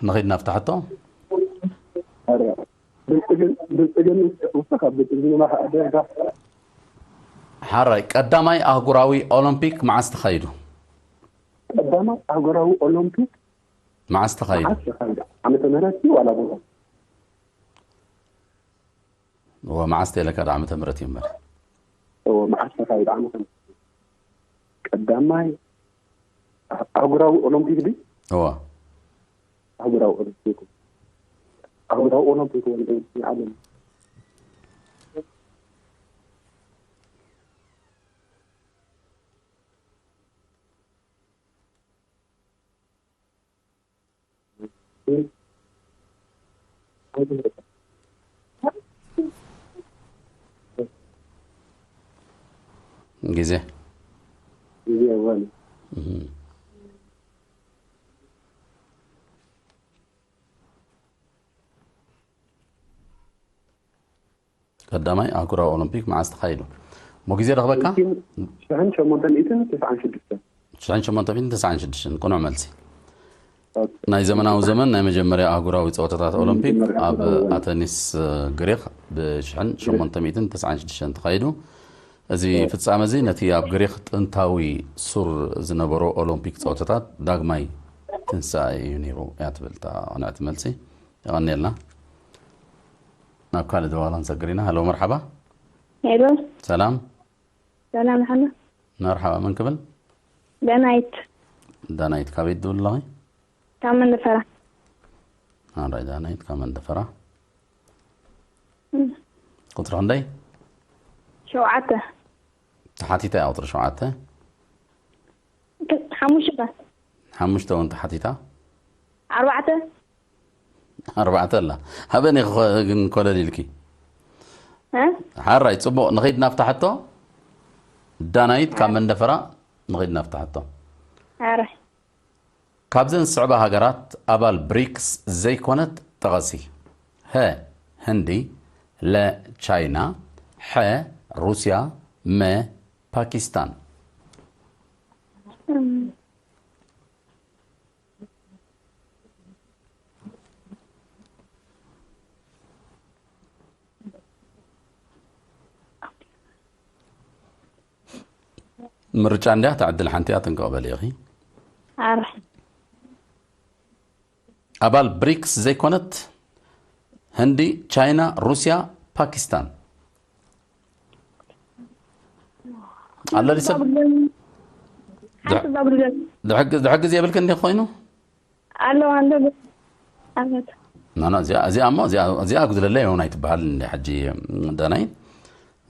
ንኺድ ናብታ ሕቶ። ኧረ፣ ብልጽግን-፣ ብልጽግን ውስጥ ካብ ብልጽግና ማኻ-፣ ደጋ-፣ ሓራይ፣ ቀዳማይ ኣህጉራዊ ኦሎምፒክ መዓስ ተኻይዱ? ቀዳማይ ኣህጉራዊ ኦሎምፒክ መዓስ ተኻይዱ? መዓስ ተኻይዱ? ዓመተ ምህረት እዩ ዋላ ቦታ? እወ፣ መዓስ ተይለካ ዶ ዓመተ ምህረት እዩ እምበር። እወ፣ መዓስ ተኻይዱ ዓመተ ምህረት? ቀዳማይ ኣህጉራዊ ኦሎምፒክ ድዩ? እወ። ኣህጉራዊ ኦሎምፒክ። ኣህጉራዊ ኦሎምፒክ ወንዶ ዓለም። ግዜ። ግዜ ወን። እህ። ቀዳማይ ኣህጉራዊ ኦሎምፒክ መዓስ ተኻይዱ? እሞ ግዜ ረኽበካ? ሽሕን ሸሞንተ ሚእትን ተስዓን ሽዱሽተን። ሽሕን ሸሞንተ ሚእትን ተስዓን ሽዱሽተን፣ ቅኑዕ መልሲ። ኦኬ። ናይ ዘመናዊ ዘመን ናይ መጀመርያ ኣህጉራዊ ጸወታታት ኦሎምፒክ መጀመርያ ኣብ ኣህጉራዊ። ኣተኒስ፣ እ፣ ግሪኽ ብ ሽሕን ሸሞንተ ሚእትን ተስዓን ሽዱሽተን ተኻይዱ። እዚ ኦ። ፍጻመ እዚ ነቲ ኣብ ግሪኽ ጥንታዊ ሱር ዝነበሮ ኦሎምፒክ ጸወታታት ዳግማይ ትንሳኤ እዩ ነይሩ እያ ትብል እታ ቅንዕቲ መልሲ። የቐንየልና። ናብ ካልእ ደዋላ ንሰግር ኢና። ሃሎ፣ መርሓባ። ሄሎ። ሰላም። ሰላም፣ ሓና። መርሓባ፣ መን ክብል? ዳናይት። ዳናይት፣ ካበይ ትድውል ኣለኺ? ካብ መንደፈራ። ኣንራይ፣ ዳናይት ካብ መንደፈራ። እም። ቁጽሪ ክንደይ? ሸውዓተ። ተሓቲታ እያ ቁጽሪ ሸውዓተ። ክ-፣ ሓሙሽተ። ሓሙሽተ እውን ተሓቲታ። ኣርባዕተ። ኣርባዕተ ኣላ። ሃበኒ ኸ-፣ ግን ኮለል ኢልኪ። እ? ሓራይ፣ ጽቡቕ። ንኸይድ ናብታ ሕቶ። ዳናይት ካብ መንደፈራ፣ ንኸይድ ናብታ ሕቶ። ሓራይ። ካብዘን ዝስዕባ ሃገራት ኣባል ብሪክስ ዘይኮነት ጥቐሲ። ሀ፣ ህንዲ፣ ለ፣ ቻይና፣ ሐ፣ ሩስያ፣ መ፣ ፓኪስታን። እም። ምርጫ እንድያ፣ እታ ዕድል ሓንቲ እያ፣ ጥንቅቕ በሊ ኢኺ። ኣረ። ኣባል ብሪክስ ዘይኮነት ህንዲ፣ ቻይና፣ ሩስያ፣ ፓኪስታን። ኣሎ ድዩ ሰብ? ሓንቲ እዛ ጉድለት። ድሕግ-፣ ድሕግዝ የብልክን እንዲ ኮይኑ? ኣለዋ እንዶ ብ-፣ ኣበት። ኖ፣ ኖ፣ እዚኣ፣ እዚኣ እሞ፣ እዚኣ፣ እዚኣ ኣጉድለለይ እውን ኣይትበሃል እንዲ ሕጂ ዳናይ።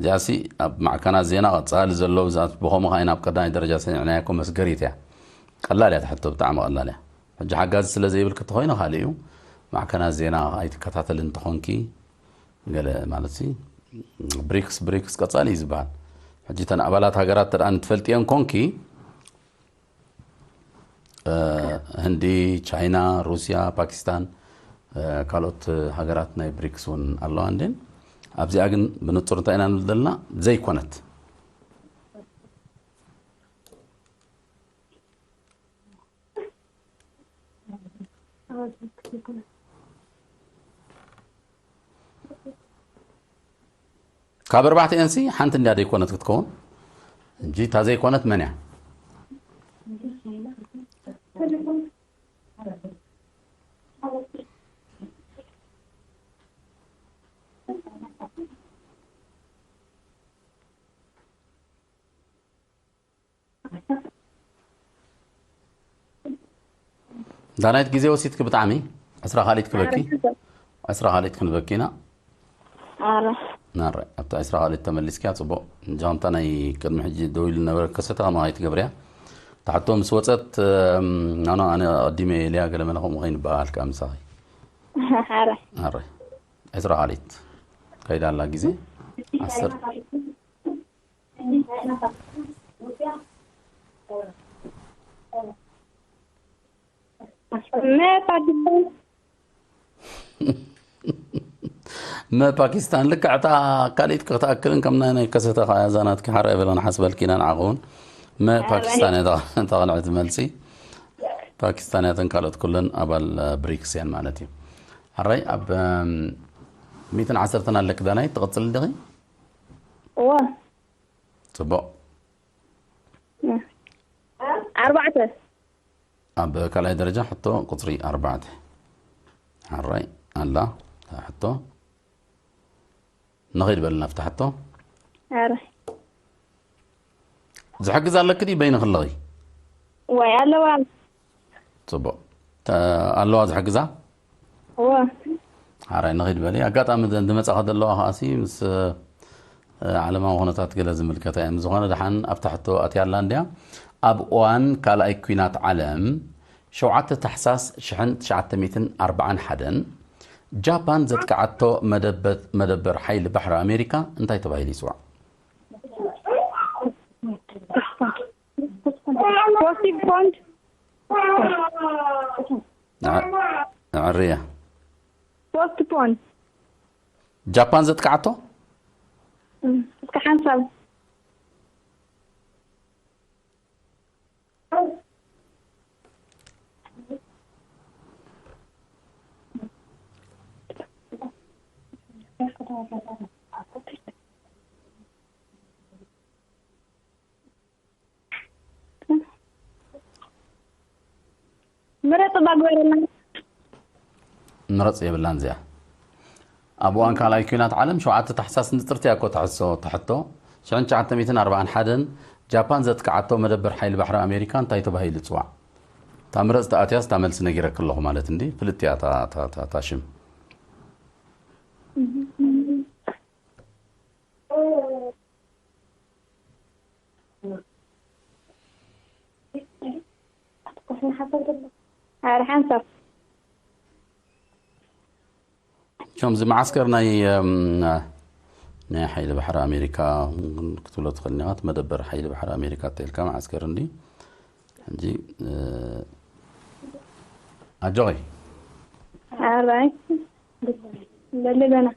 እዚኣሲ ኣብ ማዕከናት ዜና ቀጻሊ ዘለዉ ብዛት ብኸምኡ ኸዓ ናብ ቀዳማይ ደረጃ ሰኒዕናያ እኮ መስገሪት እያ። ቀላል እያ ትሕቶ፣ ብጣዕሚ ቀላል እያ። ሕጂ ሓጋዚ ስለ ዘይብልኪ እንተኾይኑ ካልእ እዩ። ማዕከናት ዜና ኣይትከታተልን እንተኾንኪ፣ ገለ ማለት ሲ፣ ብሪክስ፣ ብሪክስ ቀጻሊ እዩ ዝበሃል። ሕጂ እተን ኣባላት ሃገራት እንተ ደኣ ንትፈልጥየን ኮንኪ፣ እ፣ ህንዲ፣ ቻይና፣ ሩስያ፣ ፓኪስታን፣ እ፣ ካልኦት ሃገራት ናይ ብሪክስ እውን ኣለዋ እንዴን። ኣብዚኣ ግን ብንጹር እንታይ ኢና ንብል ዘለና? ዘይኮነት። ካብ ኣርባዕተ ኤንሲ ሓንቲ እንድያ ዘይኮነት ክትከውን እንጂ፣ እታ ዘይኮነት መን እያ? ዳናይት፣ ግዜ ወሲድኪ ብጣዕሚ። ዕስራ ካልኢት ክበኪ። ዕስራ ካልኢት ክንበኪ ኢና። ኣረ። ናረ፣ ኣብታ ዕስራ ካልኢት ተመሊስኪያ፣ ጽቡቕ። ጃንታ ናይ ቅድሚ ሕጂ ደው ኢሉ ነበረ፣ ከሰተ ከማይ ትገብርያ። ታሕቶ ምስ ወጸት፣ እም፣ ኣነ፣ ኣነ ኣቐዲመ ኢለያ፣ ገለ መለ ከምኡ ከይንበሃል ከኣ ምሳኺ። ኣረ። ኣረ። ዕስራ ካልኢት ከይዳ ኣላ ግዜ። ዓሰርተ። መ ፓኪስታን። መ ፓኪስታን ልክዕ እታ ካልኢት ክትኣክልን ከም ናይ ናይ ከሰተ ከኣ እዛ ናትኪ ሓራ የበለን ሓስበልኪ ኢና ንዓኹ እውን። መ ፓኪስታን እያ እታ ካልኣይቲ መልሲ። ፓኪስታን እያ እተን ካልኦት ኩለን ኣባል ብሪክስ እየን ማለት እዩ። ሓራይ ኣብ ሚእትን ዓሰርተን ኣለኪ ዳናይ ትቕጽል ዲኺ? እዋ ጽቡቕ። ኣርባዕተ ኣብ ካልኣይ ደረጃ ሕቶ ቁጽሪ ኣርባዕተ። ሓራይ ኣላ እታ ሕቶ። ንኺድ በልና ኣብታ ሕቶ። ኣረ ዝሕግዝ ኣለኪ ድዩ በይንኺ ኣለኺ? ወይ ኣለዋ ጽቡቕ። ተ- ኣለዋ ዝሕግዛ? እዋ ሓራይ ንኺድ በሊ። ኣጋጣሚ ደ- ዝመጻኻ ዘለዋ ከኣሲ ምስ እ፣ ዓለማዊ ኩነታት ገለ ዝምልከታ እያ። ዝኾነ ደሓን ኣብታ ሕቶ ኣትያ ኣላ እንድያ። ኣብ እዋን ካልኣይ ኲናት ዓለም ሸውዓተ ታሕሳስ ሽሕን ትሽዓተ ሚእትን ኣርባዓን ሓደን ጃፓን ዘጥቅዓቶ መደበት- መደበር ሓይሊ ባሕሪ ኣሜሪካ እንታይ ተባሂሉ ይጽዋዕ? ፖስቲፖንድ ንዕ- ንዕርያ ፖስቲፖንድ ጃፓን ዘጥቅዓቶ እስከ ሓንሳብ ምረጥ እባ ግበረልና። ምረፅ የብላን እዚኣ። ኣብ እዋን ካልኣይ ኲናት ዓለም ሸውዓተ ታሕሳስ ንጥርቲ እያ እኮ ተሕሶ ተሕቶ። ሽሕን ትሽዓተ ሚእትን ኣርባዓን ሓደን ጃፓን ዘጥቅዓቶ መደበር ሓይሊ ባሕሪ ኣሜሪካ እንታይ ተባሂሉ ይፅዋዕ? እታ ምረፅ ተኣትያስ እታ መልሲ ነጊረኪ ኣለኹ ማለት እንዲ ፍልጥ እያ እታ- እታ- እታ- እታ ሽም። ኣረ ሓንሳብ ቸም እዚ መዓስከር ናይ እም፣ ናይ ሓይሊ ባሕሪ ኣሜሪካ ክትብሎ ትኽእል ኒኻ። እቲ መደበር ሓይሊ ባሕሪ ኣሜሪካ ተልካ መዓስከር እንዲ ሕጂ እ፣ ኣጆኺ ኣራይ ለለበና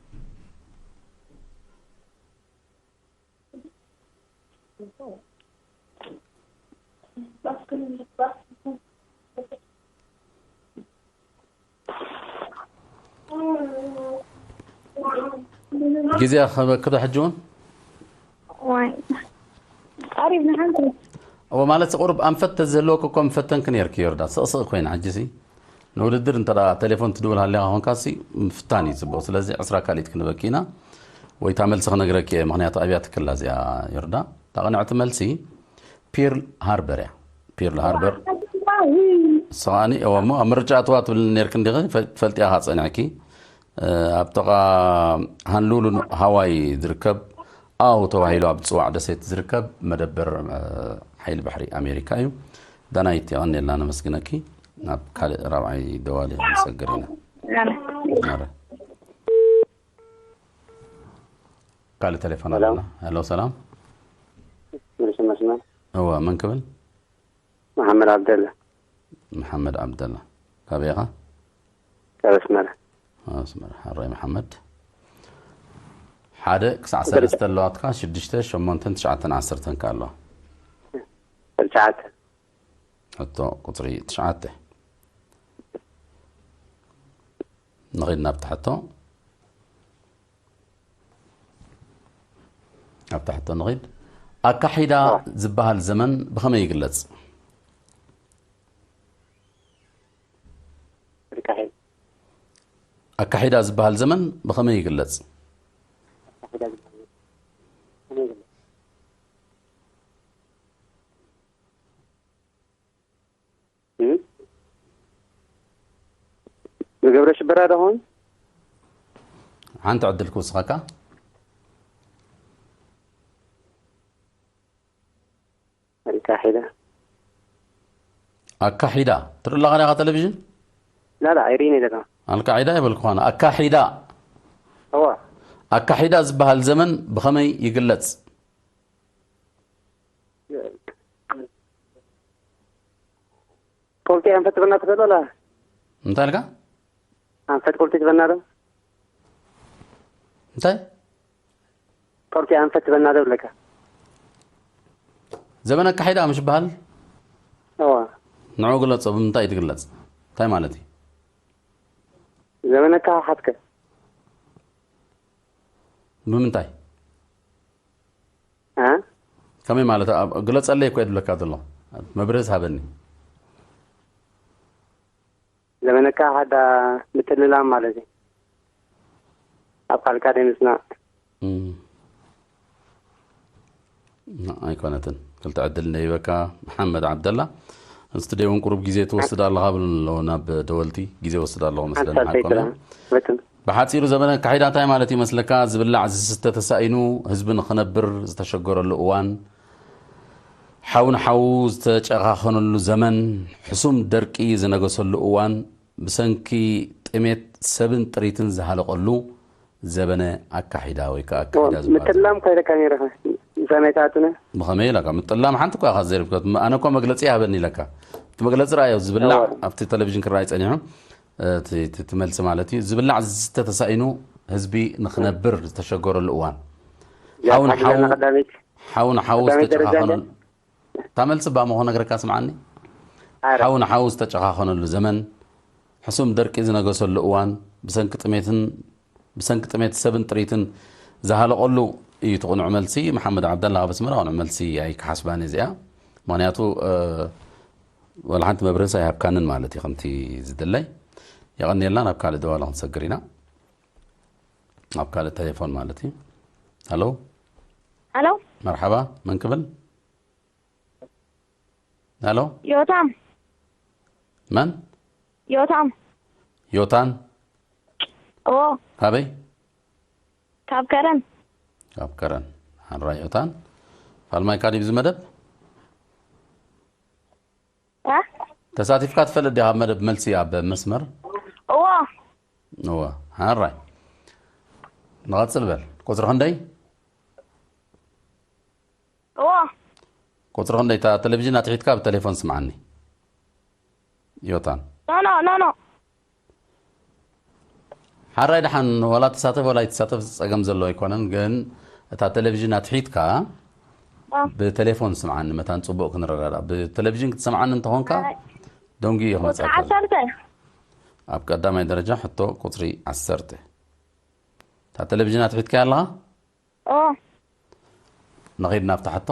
ግዜ ክበክዶ ሕጂ እውን ዋይ ቀሪብ ንሓንቲ እዎ ማለት ቁሩብ ኣንፈት ተዝህልወክ እኮ ምፈተንክ ነርክ ዮርዳ ስቕስቕ ኮይና ሕጂ ሲ ንውድድር እንተ ደኣ ቴሌፎን ትድውል ሃሊኻ ኮንካሲ ምፍታን እዩ ጽቡቕ። ስለዚ ዕስራ ካልኢት ክንበኪ ኢና ወይ እታ መልሲ ክነግረኪ እየ። ምኽንያቱ ኣብያ ትክላ እዚኣ ዮርዳ እታ ቅንዕቲ መልሲ ፒርል ሃርበር እያ። ፒርል ሃርበር ስኻኒ እወ እሞ ኣብ ምርጫ እትዋ ትብል ነርክ እንዲኺ ትፈልጥያ ኻ ጸኒዕኪ ኣብ ጥቓ ሃንሉሉ ሃዋይ ዝርከብ ኣው ተባሂሉ ኣብ ዝፅዋዕ ደሴት ዝርከብ መደበር ሓይሊ ባሕሪ ኣሜሪካ እዩ። ዳናይት የቐኔልና ነመስግነኪ። ናብ ካልእ ራብዓይ ደዋሊ ክንሰግር ኢና። ካልእ ቴሌፎን ኣለና። ሄሎ ሰላም። መልስ መስመር እወ መን ክብል? መሓመድ ዓብደላ። መሓመድ ዓብደላ ካበይ ኢኻ? ካብ ኣስመራ። ኣስመራ። ሓራይ መሓመድ ሓደ ክሳዕ ሰለስተ ኣለዋትካ ሽዱሽተ ሸሞንተን ትሽዓተን ዓሰርተን ከ ኣለዋ። ትሽዓተ። ሕቶ ቁፅሪ ትሽዓተ። ንኺድ ናብቲ ሕቶ። ኣብታ ሕቶ ንኺድ። ኣካሒዳ ዝበሃል ዘመን ብኸመይ ይግለጽ? ኣካሒዳ ዝበሃል ዘመን ብኸመይ ይግለጽ? ብግብረ ሽበራ ዶ ኾን? ሓንቲ ዕድል ክውስኸካ። ኣልቃሒዳ። ኣካሒዳ ትርኢ ኣለኻ ዲኻ ቴሌቪዥን? ላላ ኣይርኢን ኣለካ። ኣልቃሒዳ ይበልኩ ኾነ ኣካሒዳ። እዋ ኣካሒዳ ዝበሃል ዘመን ብኸመይ ይግለጽ? ፖልቲ ኣንፈትብና ክተሎላ እንታይ ኢልካ? ኣንፈት ቁልፊ ትበና ዶ? እንታይ ቁልፊ ኣንፈት ትበና ዶ ብለካ። ዘመነ ኣካሒዳ ምሽ በሃል? እዋ ንዑ ግለጾ። ብምንታይ እዩ ትግለጽ? እንታይ ማለት እዩ? ዘመነ ኣካሓሓትከ ብምንታይ? እ ከመይ ማለት ኣብ- ግለጸለይ እኮ እየ ዝብለካ ዘሎ። መብርህስ ሃበኒ። ዘመነ ኣካሓሓዳ ምትልላም ማለት እዩ። ኣብ ካልካ ደይ ምስማዕ። እም። ና- ኣይኮነትን። ክልተ ዕድል እንደ ይበካ መሓመድ ዓብደላ። ስቱዲዮ እውን ቁሩብ ግዜ ትወስድ ኣለኻ ብሉ ኣለዎ ናብ ደወልቲ። ግዜ ወስድ ኣለኹ መስለኒ። ሓቆም እዩ። በትን ብሓፂሩ ዘመነ ኣካሒዳ እንታይ ማለት ይመስለካ? ዝብላዕ ዝስተ ተሳኢኑ ህዝቢ ንኽነብር ዝተሸገረሉ እዋን፣ ሓው ንሓዉ ዝተጨኻኸነሉ ዘመን፣ ሕሱም ደርቂ ዝነገሰሉ እዋን፣ ብሰንኪ ጥሜት ሰብን ጥሪትን ዝሃለቐሉ ዘበነ ኣካሒዳ ወይ ከዓ ኣካሒዳ ዝበሃል ዘበነ። ምትላም ኮይደካ ነይረኸ ሰመይታትነ ብኸመይ ኢላካ ምጥላም ሓንቲ እኳ ኢኻ ዘይረብከት። ኣነ እኮ መግለፂ ይሃበኒ ኢለካ። እቲ መግለፂ ረኣዮ ዝብላዕ እዋ። ኣብቲ ቴሌቪዥን ክረኣይ ፀኒሑ። እቲ እቲ- እቲ መልሲ ማለት እዩ። ዝብላዕ ዝስተ ተሳኢኑ ህዝቢ ንኽነብር ዝተሸገረሉ እዋን፣ ሓው ንሓው ሓግዘና ቀዳሚት ሓው ንሓው ቀዳመይቲ ደረጃ ዝተጨኻኸነሉ እንደ- እታ መልሲ እባ ምኾ ነግረካ ስምዓኒ። ኣረ ሓው ንሓው ዝተጨኻኸነሉ ዘመን፣ ሕሱም ደርቂ ዝነገሰሉ እዋን፣ ብሰንኪ ጥሜትን ብሰንኪ ጥሜት ሰብን ጥሪትን ዝሃለቐሉ እዩ እቲ ቅኑዕ መልሲ። መሓመድ ዓብደላ ካብ ኣስመራ ቅኑዕ መልሲ ኣይክሓስባን እዚኣ። ምክንያቱ እ፣ ወላ ሓንቲ መብርህስ ኣይሃብካንን ማለት እዩ ከምቲ ዝድለይ። የቐንየልና። ናብ ካልእ ደዋላ ክንሰግር ኢና። ናብ ካልእ ቴሌፎን ማለት እዩ። ሃሎ። ሄሎ። መርሓባ። መን ክብል? ሄሎ። ዮታም። መን? ዮታም። ዮታን? ኦ። ካበይ? ካብ ከረን። ካብ ከረን። ሓራይ ዮታን። ፋልማይ ካዲብ ዝመደብ? እ? ተሳቲፍካ ትፈልጥ ዲኻ ኣብ መደብ መልሲ ኣብ መስመር? እዎ። እወ። ሓራይ። ንቐጽል በል። ቁጽሪ ክንደይ? እዎ። ቁጽሪ ክንደይ? እታ ቴሌቪዥን ኣትሒትካ ብቴሌፎን ስምዓኒ። ዮታን። ኖ ኖ ኖ ኖ። ሓራይ ደሓን ዋላ ትሳተፍ ዋላ ኣይትሳተፍ ጸገም ዘለዎ ኣይኮነን፣ ግን እታ ቴሌቪዥን ኣትሒትካ አ። ብቴሌፎን ስምዓኒ መታን ጽቡቕ ክንረዳዳ። ብቴሌቪዥን ክትሰምዓኒ እንተኾንካ ኣይ። ደንጉ እየ ቁጽሪ ክመጻካ። ዓሰርተ። ኣብ ቀዳማይ ደረጃ ሕቶ ቁጽሪ ዓሰርተ። እታ ቴሌቪዥን ኣትሒትካ ኣለኻ? ኦ። ንኺድ ናብታ ሕቶ።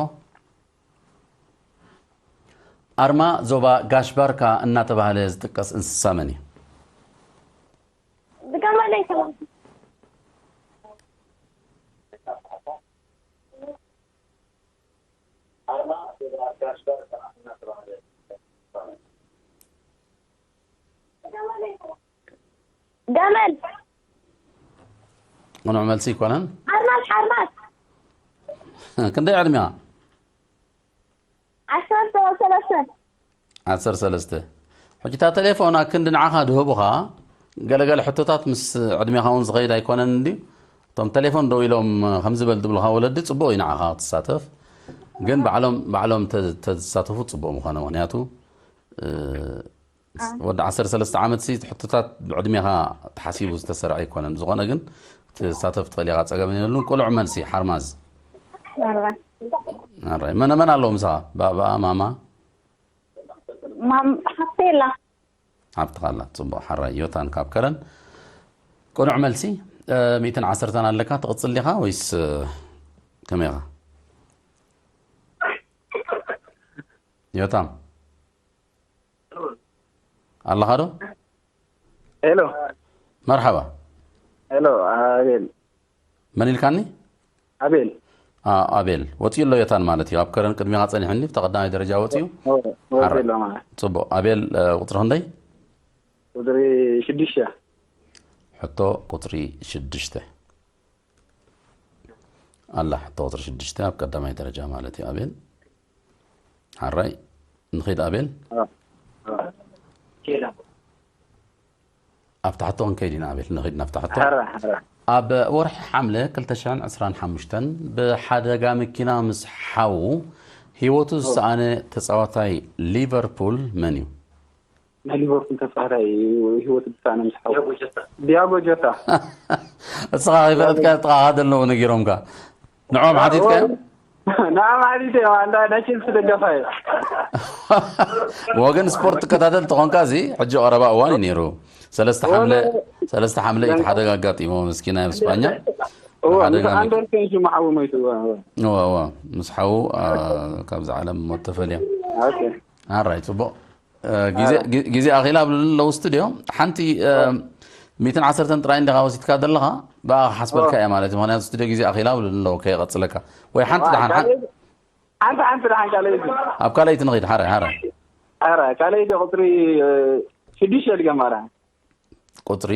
ኣርማ ዞባ ጋሽ ባርካ እናተባህለ ዝጥቀስ እንስሳ መን እዩ? ድገመለይ። ገመል። ቅኑዕ መልሲ ኣይኮነን። ሓርማዝ ሓርማዝ። ክንደይ ዕድሜኻ? ዓሰርተ ሰለስተ። ዓሰርተ ሰለስተ። ሕጂ እታ ቴሌፎን ኣብ ክንዲ ንዓኻ ድህቡኻ ገለገለ ሕቶታት ምስ ዕድሜኻ እውን ዝኸይድ ኣይኮነን እንድዩ። እቶም ቴሌፎን ደው ኢሎም ከምዚ በል ዝብሉኻ ወለዲ ጽቡቕ እዩ ንዓኻ ክትሳተፍ። ግን ባዕሎም ባዕሎም ተ- ተዝሳተፉ ጽቡቕ ምኾነ። ምኽንያቱ እ፣ ወዲ ዓሰርተ ሰለስተ ዓመት ሲ ሕቶታት ብዕድሜኻ ተሓሲቡ ዝተሰርዐ ኣይኮነን። ዝኾነ ግን ክትሳተፍ ትኽእል ኢኻ፣ ጸገም የብሉን። ቅሉዕ መልሲ ሓርማዝ። ኣራይ። መነ መን ኣለዉ ምሳኻ? ባባ፣ ማማ? ማም ሓፍተይ ኣላ። ሓብትኻ ኣላ። ጽቡቕ። ሓራይ ዮታን ካብ ከረን። ቅኑዕ መልሲ። እ፣ ሚእትን ዓሰርተን ኣለካ ትቕጽል ዲኻ ወይስ እ፣ ከመይ ኢኻ? ዮታም ኣለኻ ዶ? ሄሎ። መርሓባ። ሄሎ። ኣቤል። መን ኢልካኒ? ኣቤል። ኣ፣ ኣቤል ወፂኡ ኣሎ። ዮታን ማለት እዩ ኣብ ከረን ቅድሚኻ ፀኒሕኒ ብተቐዳማይ ደረጃ ወፂኡ። ወፂ ኣሎ ማለት። ፅቡቕ። ኣቤል እ፣ ቁፅሪ ክንደይ? ቁፅሪ ሽዱሽተ። ሕቶ ቁፅሪ ሽዱሽተ ኣላ። ሕቶ ቁፅሪ ሽዱሽተ ኣብ ቀዳማይ ደረጃ ማለት እዩ። ኣቤል ሓራይ ንኺድ ኣቤል። ኣብታ ሕቶ ክንከይድ ኢና ኣቤል፣ ንኺድ ናብታ ሕቶ። ሓራ ሓራ። ኣብ ወርሒ ሓምለ ክልተ ሽሕን ዕስራን ሓሙሽተን ብሓደጋ መኪና ምስ ሓዉ ህይወቱ ዝሰኣነ ተፃዋታይ ሊቨርፑል መን እዩ? ናይ ሊቨርፑል ተጻዋታይ ህይወት ብሳነ ምስ ሓው ዲያጎ ጆታ። እስኻ ከይፈለጥካ ጥቓኻ ዘለዉ ነጊሮምካ ንዕኦም ሓቲትካዮም ንዓም ሓቲተ ኣንዳ ናይ ቼልሲ ደጋፋ እዩ። ወገን ስፖርት ትከታተል ተኾንካ እዚ ሕጂ ቀረባ እዋን እዩ ነይሩ። ሰለስተ ሓምለ ሰለስተ ሓምለ እዩ ሓደ ኣጋጢሞ ምስኪና ኣብ ስፓኛ። ሓደ ጋሚ- ኣንደርሰን ሽሙ ሓዊ ሞይቱ። እዋ እዋ ምስ ሓዉ ካብዚ ዓለም ሞት ተፈልዮም። ኣራይ ጽቡቕ። ግዜ ኣኺላ ብልኒ ኣለዉ ስቱድዮ ሓንቲ ሚትን ዓሰርተን ጥራይ እንዲኻ ወሲድካ ዘለኻ ብኣ ክሓስበልካ እየ ማለት እዩ። ምክንያቱ ስቱድዮ ግዜ ኣኺላ ብልኒ ኣለዉ ከየቐፅለካ ወይ ሓንቲ ደሓን ሓ- ሓንቲ ሓንቲ ደሓን ካልኣይቲ ኣብ ካልኣይቲ ንኺድ ሓራይ ሓራይ ኧረ ካልኣይቲ ቁፅሪ ሽዱሽተ ልገማራ ቁፅሪ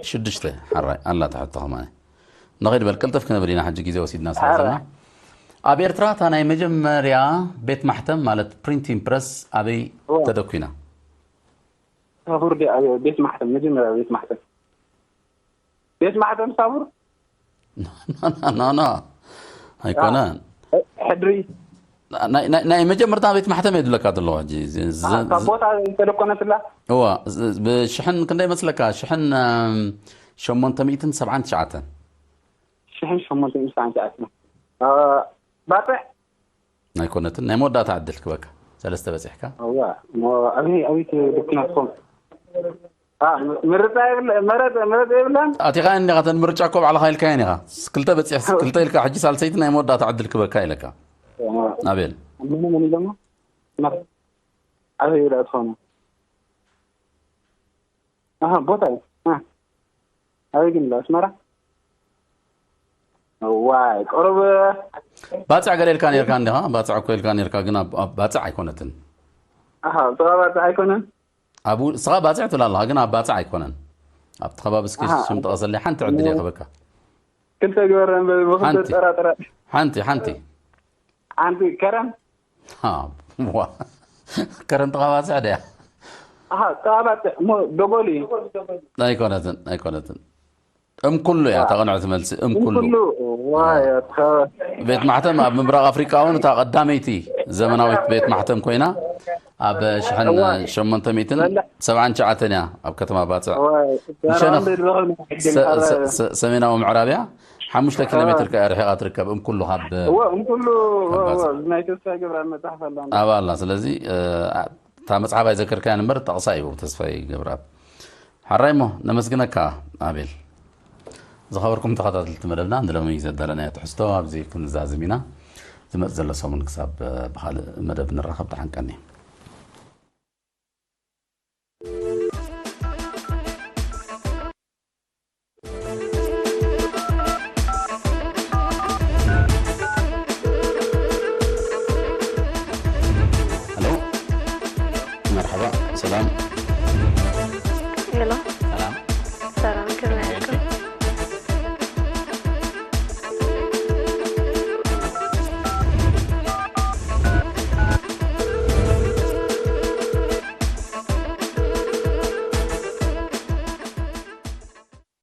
ሽዱሽተ ሓራይ ኣላ ትሕቶ ከማነ ንኺድ በል ቅልጥፍ ክንብል ኢና ሕጂ ግዜ ወሲድና ስለ ዘለና። ኣብ ኤርትራ እታ ናይ መጀመርያ ቤት ማሕተም ማለት ፕሪንቲንግ ፕረስ ኣበይ ተደኩና? ሳቡር ድያ ቤት ማሕተም መጀመርያ ቤት ማሕተም ቤት ማሕተም ሳቡር ኖ ኖ ኣይኮነን። ሕድሪ ናይ መጀመርታ ቤት ማሕተም እየ ዝብለካ ዘለኹ ሕጂ። ካብ ቦታ ዝተደኮነትላ እዋ ብሽሕን ክንደይ መስለካ? ሽሕን ሸሞንተ ሚእትን ሰብዓን ትሽዓተን ሽሕን ሸሞንተ ሚእትን ሰብዓን ትሽዓተን ባፅዕ ኣይኮነትን። ናይ መወዳእታ ዕድል ክበካ ሰለስተ በፂሕካ። እዋ እሞ ኣበይ ኣበይ ትብክናትኩም ምርጫ የብለ መረጥ መረጥ የብለን። ኣቲኻ እንዲኻ ተን ምርጫ እኮ ባዕልኻ ኢልካየን ኢኻ። ክልተ በፂሕ ክልተ ኢልካ ሕጂ ሳልሰይቲ ናይ መወዳእታ ዕድል ክበካ ኢለካ። ኣቤል ምንም እኔ ደግሞ አቤት አትሆኑ አሀ ቦታ አይ ግን ለአስመራ ዋይ ቅሩብ ባፅዕ ገለ ኢልካ ነርካ እንዲኻ። ባፅዕ እኮ ኢልካ ነርካ ግን ኣብ- ኣብ ባፅዕ ኣይኮነትን። አሀ ብዛዕባ ባፅዕ ኣይኮነን። ኣብኡ እስኻ ባፅዕ ትብል ኣለኻ ግን ኣብ ባፅዕ ኣይኮነን። ኣብቲ ከባቢ እስኪ ኣሃ። ሽም ጠቐሰለይ ሓንቲ ዕድል እየ ክበካ። ክልተ ግበረ እምበር ብክልተ ሓንቲ። ጠራጥረ ሓንቲ ሓንቲ ሓንቲ ከረን ሃ፣ ዋ። ከረን ተቓባፅዕ ድያ? ኣሃ ተባባፅዕ እሞ ደጎል እዩ። ኣይኮነትን ኣይኮነትን። እም ኩሉ እያ እታ ቅንዕቲ መልሲ እም ኩሉ። ኩሉ ዋይ ኣትኸ ቤት ማሕተም ኣብ ምብራቕ ኣፍሪቃ እውን እታ ቀዳመይቲ ዘመናዊት ቤት ማሕተም ኮይና ኣብ ሽሕን ሸሞንተ ሚእትን ሰብዓን ትሽዓተን እያ ኣብ ከተማ ባፅዕ። ዋይ ምሸነኽ ዛራንደ ድረኸብ ሰ- ሰ- ሰ- ሰሜናዊ ምዕራብ እያ። ሓሙሽተ ኪሎ ሜትር ከኣ ርሒቓ ትርከብ እም ኩሉ ካብ እወ እም ኩሉ እወ እወ ናይ ተስፋ ገብረኣብ መፅሓፍ ኣላ። ኣባላ ስለዚ እታ መፅሓፍ ኣይዘከርካያን እምበር ጠቕሳ እዩ ተስፋይ ገብረኣብ። ሓራይ እሞ ነመስግነካ ኣቤል። ዝኸበርኩም ተኸታተልቲ መደብና ንሎሚ ዘዳለናዮ ትሕዝቶ ኣብዚ ክንዛዝም ኢና። ዝመፅ ዘሎ ሰሙን ክሳብ ብካልእ መደብ ንራኸብ ተሓንቀኒ።